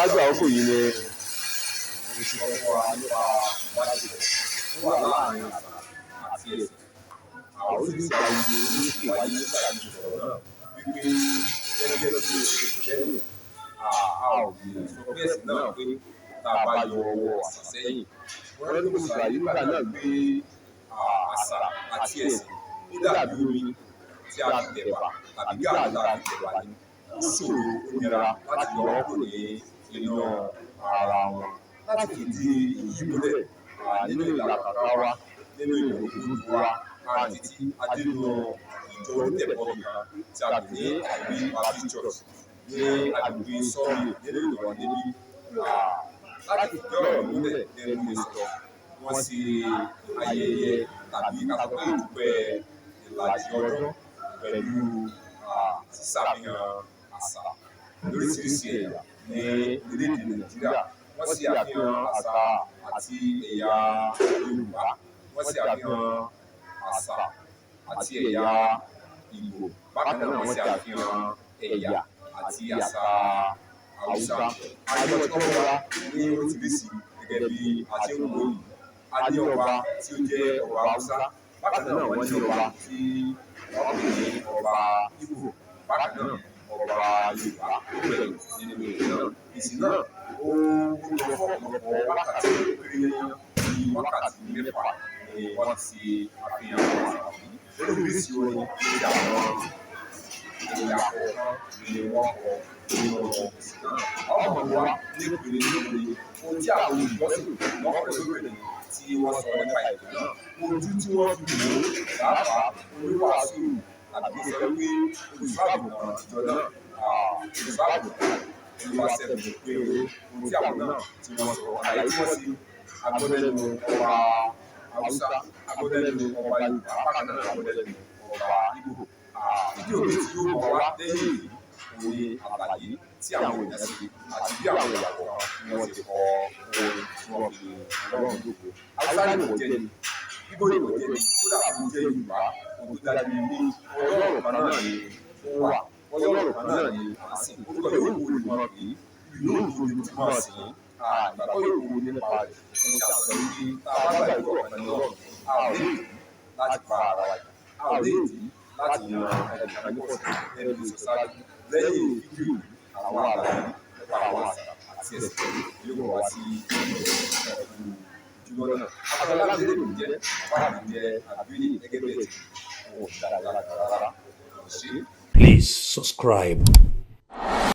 Ṣáájú àkókò yìí ni mo ti sọ fún wa nípa ìbáṣepọ̀ tó wà láàrin àṣà àti ẹ̀sìn. Àwọn oríṣiríṣi ayẹyẹ ló sì wáyé nígbà tí mo sọ̀rọ̀ náà wípé gẹ́gẹ́ bí Kristẹni, a ò lè sọ pé ẹ̀sìn náà pé tá a bá yọ ọwọ́ àṣà sẹ́yìn. Mo rántí pé mo ṣàlàyé nígbà náà wípé àṣà àti ẹ̀sìn ó dàbí omi tí a fi tẹ̀bà tàbí gààrí tá a fi tẹ̀bà ni. Ó ṣòro, ó nira láti yọ wọ́n kúrò ní inú ara wọn. Láti fìdí èyí múlẹ̀, nínú ìlàkàkà wa, nínú ìgbòkègbodò wa, a títí a dé inú ìjọ onítẹ̀bọmi kan tí a pè ní Àìrí Baptist Church ní agbègbè Sawmill nínú Ìlọrin níbí. Láti fìdí ọ̀rọ̀ múlẹ̀ gẹ́gẹ́ bí mo ṣe sọ, wọ́n ṣe ayẹyẹ tàbí ká sọ pé ìdúpẹ́ ìlàjì ọdún pẹ̀lú ṣíṣàfihàn àṣà lóríṣiríṣi ẹ̀yà ní orílẹ̀-èdè Nàìjíríà. Wọ́n ṣe àfihàn àṣà àti ẹ̀yà Yorùbá, wọ́n ṣe àfihàn àṣà àti ẹ̀yà Ìgbò, bákan náà wọ́n ṣe àfihàn ẹ̀yà àti àṣà Haúsá. A ní ọtí wọ́n wá ní oríṣiríṣi gẹ́gẹ́ bí a ti ń wò yìí. A ní ọba tí ó jẹ́ ọba Haúsá, bákan náà wọ́n ní ọba tí wọ́n pè ní ọba Ìgbò, bákan náà ọba Yorùbá ó pẹ̀lú nínú ètò náà. Ìsìn náà ó lọ fún ọ̀pọ̀lọpọ̀ wákàtí, ó kéré bí wákàtí 6 ni wọ́n ti ṣe àfihàn àṣà yìí. Oríṣiríṣi orin ní àwọn ẹ̀yà kọ̀ọ̀kan ni wọ́n kọ nínú ìsìn náà. A ó mọ̀ wá nípele nípele ohun tí àwọn olùjọ́sìn lọ́kùnrin lóbìnrin tí wọ́n sọ nípa ètò náà, ojú tí wọ́n fi wò ó, pàápàá oníwàásù tàbí sọ wípé olùṣọ́-àgùntàn ìjọ náà, olùṣọ́-àgùntàn Olúwaṣẹ́gun pé ohun tí àwọn náà tí wọ́n sọ, àlàyé tí wọ́n ṣe, a gbọ́ lẹ́nu ọba Haúsá, a gbọ́ lẹ́nu ọba Yorùbá, bákan náà a gbọ́ lẹ́nu ọba Ìgbò. Fídíò mi tí yóò mọ̀ wá lẹ́yìn èyí òun ni àlàyé tí àwọn èèyàn ṣe àti bí àwọn ẹ̀yà kọ̀ọ̀kan ni wọ́n ti kọ orin tí wọ́n fi Ọlọ́run lógo. Haúsá ni wọ́n jẹ́ ni, Ìgbò ni wọ́n jẹ́ ni, kódà kó jẹ́ Yorùbá, ohun tó dájú ni pé Ọlọ́run kan náà ni ó wà, Ọlọ́run kan náà ni à ń sìn. Orúkọ yóò wù ú mọ̀ pé ìlú òun ló ti máa sìn. Ìgbàgbọ́ yóò wù ú nípa rẹ̀. Ohun tí a sọ ni pé tá a bá gbà pé ọ̀kan ni Ọlọ́run, a ò ní ìdí láti bá ara wa jà, a ò ní ìdí láti yan ẹnìkan ní pọ̀sí gẹ́gẹ́ bí mo ṣe sọ ṣáájú. Lẹ́yìn fídíò yìí, àwọn àlàyé nípa àwọn àṣà àti ẹ̀sìn yóò mọ̀ wá sí ẹ̀kú ojúmọ́ náà. Abala Lámídé ló ń jẹ́, bàbá mi jẹ́ Àbíyè gẹ́gẹ́ bí ẹ̀ ti kò dára lára rárá. Kò ṣe é. Please subscribe.